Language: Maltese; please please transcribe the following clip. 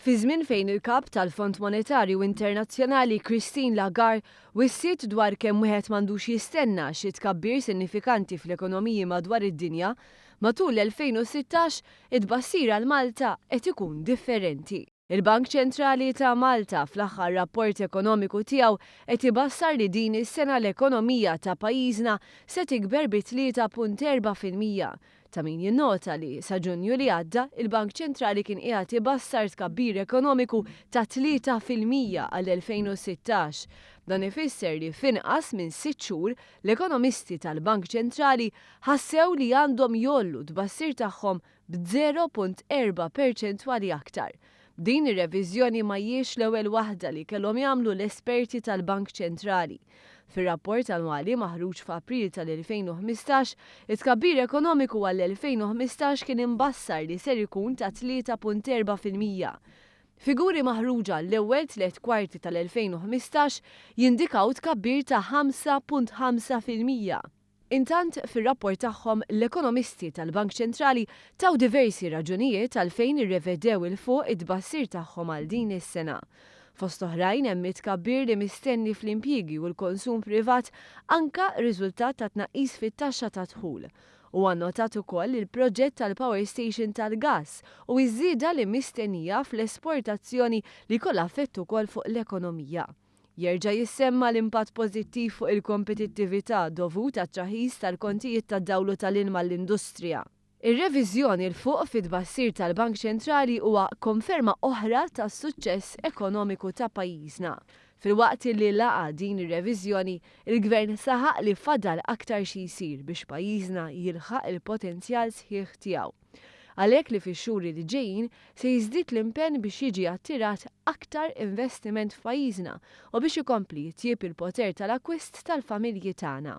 Fi żmien fejn il-Kap tal-Fond Monetarju Internazzjonali Christine Lagarde wissiet dwar kemm wieħed m'għandux jistenna xi tkabbir sinifikanti fl-ekonomiji madwar id-dinja, matul l-2016, it-tbassir għal Malta qed ikun differenti. Il-Bank Ċentrali ta' Malta fl-aħħar rapport ekonomiku tiegħu qed ibassar li din is-sena l-ekonomija ta' pajjiżna se tikber bi 3.4%. Ta' min jinnota li sa Ġunju li għadda, il-Bank Ċentrali kien qiegħed ibassar tkabbir ekonomiku ta' 3% għall-2016. Dan ifisser li f'inqas minn sitt xhur, l-ekonomisti tal-Bank Ċentrali ħassew li għandhom jgħollu t-tbassir tagħhom b'0.4 perċentwali aktar. Din ir-reviżjoni ma hijiex l-ewwel waħda li kellhom jagħmlu l-esperti tal-Bank Ċentrali. Fir-rapport annwali maħruġ f'April tal-2015, it-tkabbir ekonomiku għall-2015 kien imbassar li ser ikun ta' 3.4%. Figuri maħruġa l-ewwel tliet kwarti tal-2015 jindikaw tkabbir ta' 5.5%. Intant, fir-rapport tagħhom, l-ekonomisti tal-Bank Ċentrali taw diversi raġunijiet għalfejn irrevedew 'il fuq it-tbassir tagħhom għal din is-sena. Fost oħrajn hemm it-tkabbir li mistenni fl-impjiegi u l-konsum privat anka riżultat ta' tnaqqis fit-taxxa tad-dħul. Huwa nnotat ukoll il-proġett tal-power station tal-gass u ż-żieda li mistennija fl-esportazzjoni li jkollha effett ukoll fuq l-ekonomija. Jerġa' jissemma l-impatt pożittiv fuq il-kompetittività dovut għat-traħħis tal-kontijiet tad-dawl u tal-ilma għall-industrija. Ir-reviżjoni 'l fuq fit-tbassir tal-Bank Ċentrali huwa konferma oħra tas-suċċess ekonomiku ta' pajjiżna. Filwaqt li laqa' din ir-reviżjoni, il-Gvern saħaq li fadal aktar xi jsir biex pajjiżna jilħaq il-potenzjal sħiħ tiegħu. Għalhekk li fix-xhur li ġejjin se jiżdied l-impenn biex jiġi attirat aktar investiment f'pajjiżna u biex ikompli jitjieb il-poter tal-akkwist tal-familji tagħna.